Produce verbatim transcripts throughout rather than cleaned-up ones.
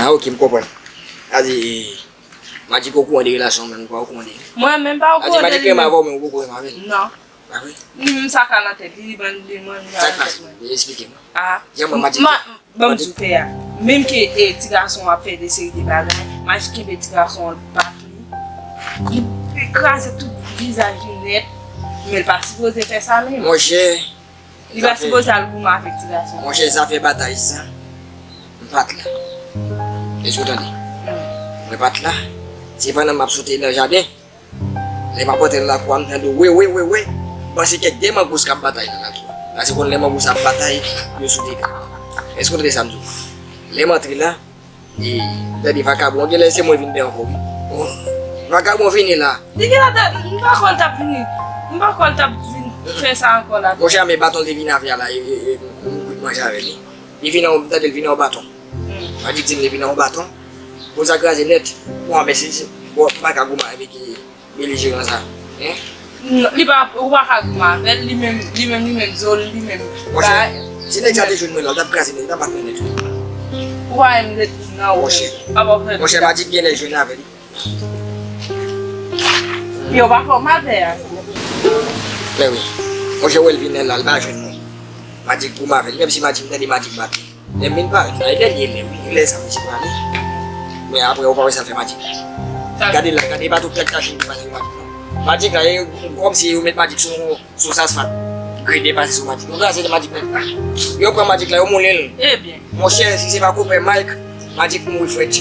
Ah, ok, m konprann. Sa di, Magic okouran de relasyon, men ou pa okouran de li. Mwen menm pa okouran de li. Sa di, Magic renmen avè w, men ou poko renmen avè l. Non. Pa vre? Li menm sa ka nan tèt li, li ban li mwen. Sa k pase? Eksplike m. Ah. Jan mwen Magic. Ban m di w, pè a. Menm ke, eh, ti gason ap fè de seri de bagay, Magic kenbe ti gason an bak li. Li kraze tout vizaj li nèt, men l pa sipoze fè sa menm. Monchè, li pa sipoze al goumen avèk ti gason. Monchè, zafè batay sa, m pa t la. Èske w tande? Mwen pa t la. Se pandan m ap sote nan jaden. Lè m ap antre nan lakou a, m tande we, we, we, we. M panse kèk de mangous k ap batay nan lakou a. Paske konn lè mangous ap batay, yo sou dega. Èske w tande sa m di w? Lè m antre la, e, m tande vakabon, genlè se mwen vin dèyè ankò, wi. Bon, vakabon vini la. Li genlè te, m pa kwè l t ap vini. M pa kwè l t ap vin fè sa ankò la. Monchè, men baton l te vin avè a la, e, e, e, m kwit manje avè li. Li vin an, m tande l vin an baton. Magic di m li vin an baton. Pou sa kraze nèt. Bon, men si, si, bon, m pa ka goumen avèk belijeran sa. Hein? Non, li pa, ou pa ka goumen avè l, li menm, li menm, li menm, zòl, li menm. Monchè, si nèg sa te jwenn mwen la, l t ap kraze nèt, l t ap bat mwen nèt, wi. Ou pa menm ret nan ou. Monchè. Monchè, Magic genlè jwenn avè li. Yo pa fè w mal, pè a. Men wi. Monchè, wè l vin la, l pa jwenn mwen. Magic goumen avè l. Menm si Magic tande Magic bat li. Lè m vin parèt la, e dènye lè, wi. Lè sa misye prale. Men apre, ou pa wè sa l fè Magic. Gade la, gade pa tout tèt kache li pase Magic la. Magic la, e kòmsi yo met Magic sou sou asfalt. Grede pase sou Magic. Yo kraze Magic nèt. Yo pran Magic la, yo moulen l. Ebyen. Monchè, si se pa konpè Mike, Magic mouri frèt.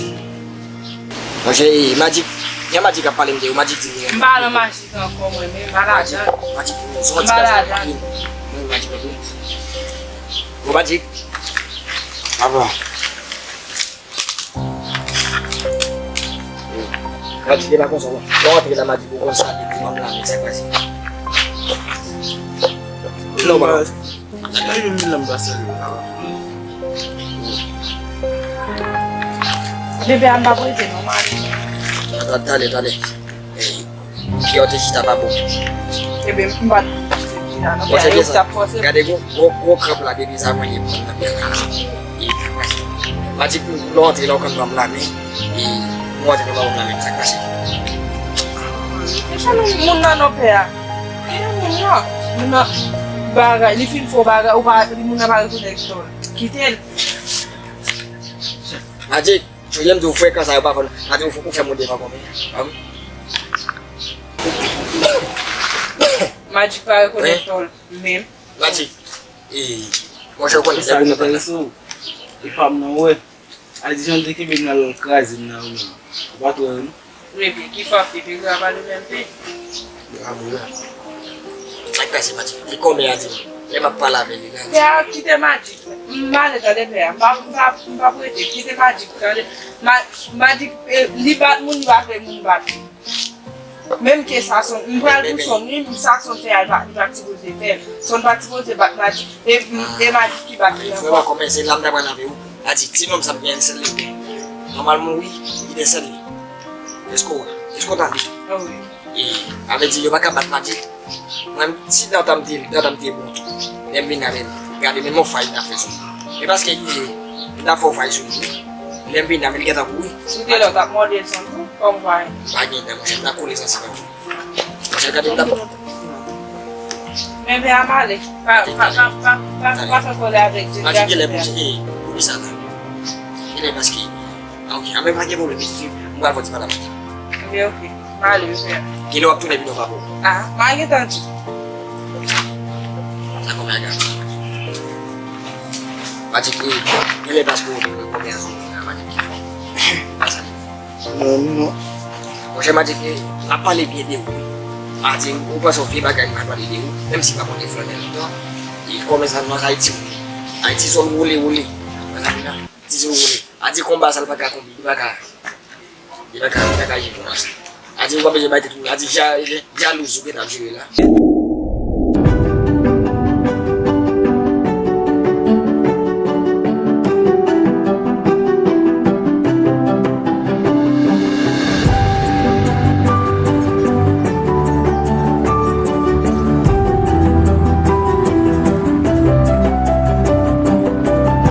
Monchè, e, Magic, jan Magic ap pale m de yo, Magic di m pa nan Magic ankò, mwen menm, m pa ladan. Magic, se yon ti gason. Mwen, Magic, ok. Bon, Magic. Papa. Magic, e pa konsa, non. Lè w antre la, Magic, ou konn sa, depi manm la, men sa k pase. Non, pa. Ay, menm lè m pa salye w, sa va. Bebe a, m p ap rete, non, m ale. Talè, talè, talè. Ey. Kè w te chita pa bon. Ebyen, m pa t chita non, pè a, yo t ap fòse m. Gade gwo, gwo, gwo kranp la depi sa mwen ye pran nan pye la. E, Magic, lè w antre la, w konn ban m lamen. E, ou antre la, w ban m lamen, sa k pase? E pa nan moun nan non, pè a. E nan moun nan. Moun nan bagay, li fin fè w bagay, ou pa, moun nan pa rekonèt tò l. Kite l. Magic. Jodi a m di w frekan sa yo pa konn. Sa di w fè moun devan kòmè. A wi. Magic pa rekonèt tò l menm. Magic. E, monchè, ou konnen sa ki enterese w. E pa m nan wè. A di jan l te kenbe m nan l kraze m nan wi. Ou pa t wè wi. Epi ki fè w ap pete grava li menm pi? Bravo la. Sa k pase Magic? Li kòmè a di m. Lè m ap pale avè li la. Pè a kite Magic. M ale tande pè a. M pa, m pa, m pa prete. Kite Magic tande. Ma, Magic, eh, li bat moun, li pa vle moun bat li. Menm ke sa son, m pral pou son, wi, sa son fè a, li pa, li pa t sipoze fè. Son pa t sipoze bat Magic. E, e Magic ki bat li ankò. Frè mwen kòmè se la m ta pral avè w. A di, ti nonm sa m gen sèl li gen. Nòmalman, wi, li gen sèl li. Èske w wè? Èske w tande? A wi. E, sa vle di, yo pa ka bat Magic. Mwen, si dada m te, dada m te bon tou. Lè m vin avè l, gade menm yon fay m ta fè sou li. E paske li ye, m ta fè yon fay sou li. Lè m vin avè l, li gentan kouri. Si w te la, w t ap mòde l san tou, kòm fay. Pa gen dan, monchè, m ta kole sansi pa tou. Monchè, gade m t ap. Men pè a m ale. Pa, pa, pa, pa, pa, pa fè kòlè avèk Junior. Paske genlè pou, eh, pou sa la. Genlè paske. Ah, ok. Ah, men pa gen pwoblèm, pitit fi. M pral fè ti pale avèk li. Ok, ok. M ale, wi, pè a. Genlè w ap tounen vin wè papa w. Ah, m a gentan di. Sa kòmè a gade. Paske, genlè paske w te wè kòmè a sou moun nan, Paske ki fò. Pa sa li. Non, non. Monchè, Magic, eh, l ap pale byen de ou, wi. A di, ou panse yon vye bagay m pral pale de ou, menm si m pa konn flannè lontan. E kòmè sa, non, sa Ayiti woule. Ayiti sòl woule, woule. Wè sa m di la? Ayiti sòl woule. A di konba sa, l pa ka konbi, li pa ka, li pa ka, li pa ka jere konba sa. A di, ou pa bezwen bay tèt ou, a di, ja, ja, jalouz ou gentan ap jere la.